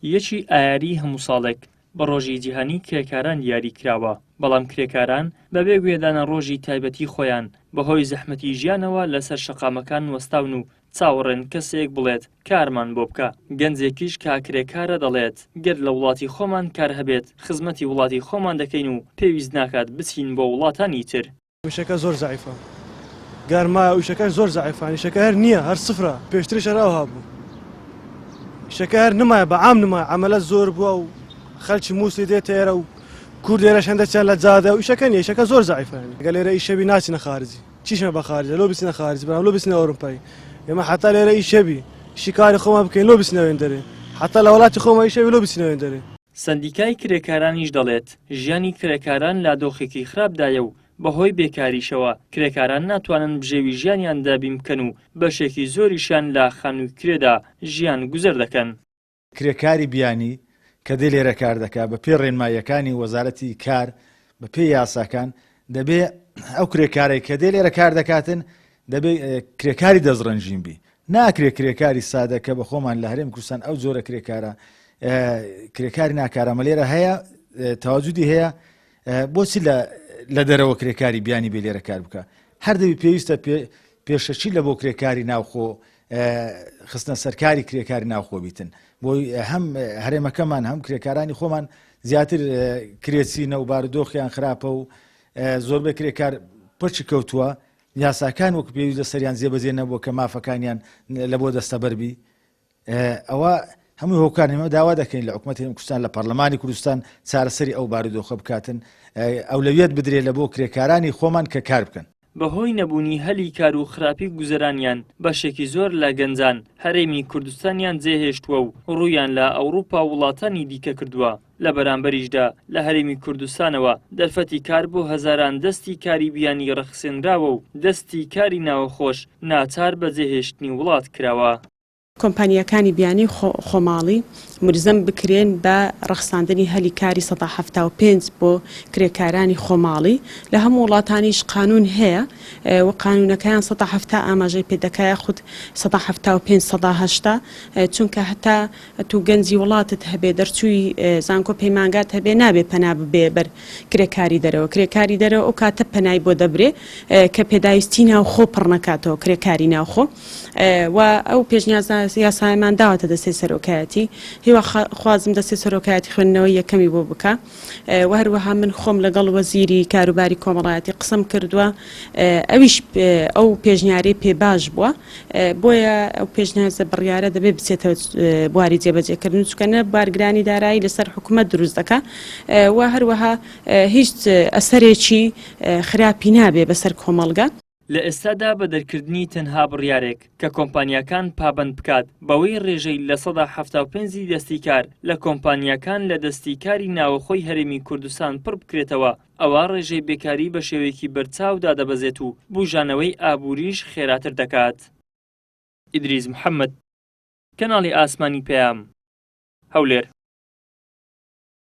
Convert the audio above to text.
یەکی ئایاری هەموو ساڵێک بە ڕۆژی جیهانی کرێکاران دیاری کراوە، بەڵام کرێکاران بەبێ گوێدانە ڕۆژی تایبەتی خۆیان، بەهۆی زەحمەتی ژیانەوە لەسەر شەقامەکان وەستاون و چاوەڕێن کەسێک بڵێت کارمان بۆ بکە، گەنجێکیش کە کرێکارە دەڵێت گەر لە وڵاتی خۆمان کار هەبێت خزمەتی وڵاتی خۆمان دەکەین و پێویست ناکات بچین بۆ وڵاتانی تر. ئیشەکە زۆر زەعیفە گەرمایە و ئیشەکەش زۆر زەعیفە ئیشەکە هەر نییە هەر سفرە پێشتریش هەر ئەوها بوو ئیشەکە هەر نمایە بە عام نمایە عەمەلە زۆر بووە و خەلکی مووسلی دێتە ئێرە و کورد لێرەش هەندێکیان لە جادە و ئیشەکە نییە ئیشەکە زۆر زەعیفە یانی گەر لێرە ئیشەبی ناچینە خارجی چیشمە بە خارجە لۆ بچینە خارج برام لۆ بچینە ئەوروپای ئێمە حتا لێرە ئیشەبی شیکاری خۆمان بکەین لۆ بچینە وێندەرێ حتا لە وڵاتی خۆمان ئیشەبی لۆ بچینە وێندەرێ. سەندیکای کرێکارانیش دەڵێت، ژیانی کرێکاران لە دۆخێکی خراپدایە و بەهۆی بێکاریشەوە کرێکاران ناتوانن بژێوی ژیانیان دابین بکەن و بەشێکی زۆریشیان لە خانووی کرێدا ژیان گوزەر دەکەن. کرێکاری بیانی کە دێ لێرە کار دەکا بە پێی ڕێنماییەکانی وەزارەتی کار بە پێی یاساکان دەبێ ئەو کرێکارەی کە دێ لێرە کار دەکاتن دەبێ کرێکاری دەستڕەنگین بی ناکرێ کرێکاری سادە کە بە خۆمان لە هەرێم کوردستان ئەو جۆرە کرێکارە کرێکاری ناکارامە لێرە هەیە تەواجودی هەیە بۆچی لە لە دەرەوە کرێکاری بیانی بێ لێرە کار بکە هەر دەبی پێویستە پێشەکی لە بۆ کرێکاری ناوخۆ خستنە سەرکاری کرێکاری ناوخۆ بیتن بۆی هەم هەرێمەکەمان هەم کرێکارانی خۆمان زیاتر کرێچینە و بارودۆخیان خراپە و زۆربەی کرێکار پچ کەوتووە یاساکان وەکو پێویست لەسەریان جێبەجێ نەبووە کە مافەکانیان لە بۆ دەستەبەر بی ئەوە هەمووی هۆکار ئێمە داوا دەکەین لە حکوومەت هەرێمی کوردستان لە پەرلەمانی کوردستان چارەسەری ئەو بارودۆخە بکاتن ئەولەویەت بدرێت لە بۆ کرێکارانی خۆمان کە کار بکەن. بەهۆی نەبوونی هەلی کار و خراپی گوزەرانیان، بەشێکی زۆر لە گەنجان هەرێمی کوردستانیان جێهێشتووە و ڕوویان لە ئەوڕوپا و وڵاتانی دیکە کردووە. لە بەرامبەریشدا لە هەرێمی کوردستانەوە دەرفەتی کار بۆ هەزاران دەستی کاری بیانی ڕەخسێنراوە و دەستی کاری ناوەخۆش ناچار بە جێهێشتنی وڵات کراوە. کۆمپانیاکانی بیانی و خۆماڵی مولزەم بکرێن بە ڕەخساندنی هەلی کاری 75% بۆ کرێکارانی خۆماڵی، لە هەموو وڵاتانیش قانوون هەیە و قانوونەکەیان 70% ئاماژەی پێ دەکا یاخود 75% 80% چونکە هەتا ئەتوو گەنجی وڵاتت هەبێ دەرچووی زانکۆ پەیمانگات هەبێ نابێ پەنا ببێ بەر کرێکاری دەرەوە کرێکاری دەرەوە ئەو کاتە پەنای بۆ دەبرێ کە پێداویستی ناوخۆ پڕ نەکاتەوە کرێکاری ناوخۆ و ئەو پێشنیاز یاسایەمان داوەتە دەستەی سەرۆکایەتی هیوا خوازم دەستەی سەرۆکایەتی خوێندنەوەی یەکەمی بۆ بکا و هەروەها من خۆم لەگەڵ وەزیری کاروباری کۆمەڵایەتی قسەم کردووە ئەویش ئەو پێشنیارەی پێ باش بووە بۆیە ئەو پێشنیازە بڕیارە دەبێت بچێتە بواری جێبەجێکردن چونکە نە بارگرانی دارایی لەسەر حکومەت دروست دەکا و هەروەها هیچ ئەسەرێکی خراپی نابێ بەسەر کۆمەڵگە. لە ئێستادا بە دەرکردنی تەنها بڕیارێک کە کۆمپانیاکان پابەند بکات بەوەی ڕێژەی 75% ی دەستی کار لە کۆمپانیاکان لە دەستی کاری ناوەخۆی هەرێمی کوردستان پڕ بکرێتەوە ئەوا ڕێژەی بێکاری بە شێوەیەکی بەرچاو دادەبەزێت و بوژانەوەی ئابووریش خێراتر دەکات. ئیدریس محەمەد، کەناڵی ئاسمانی پەیام، هەولێر.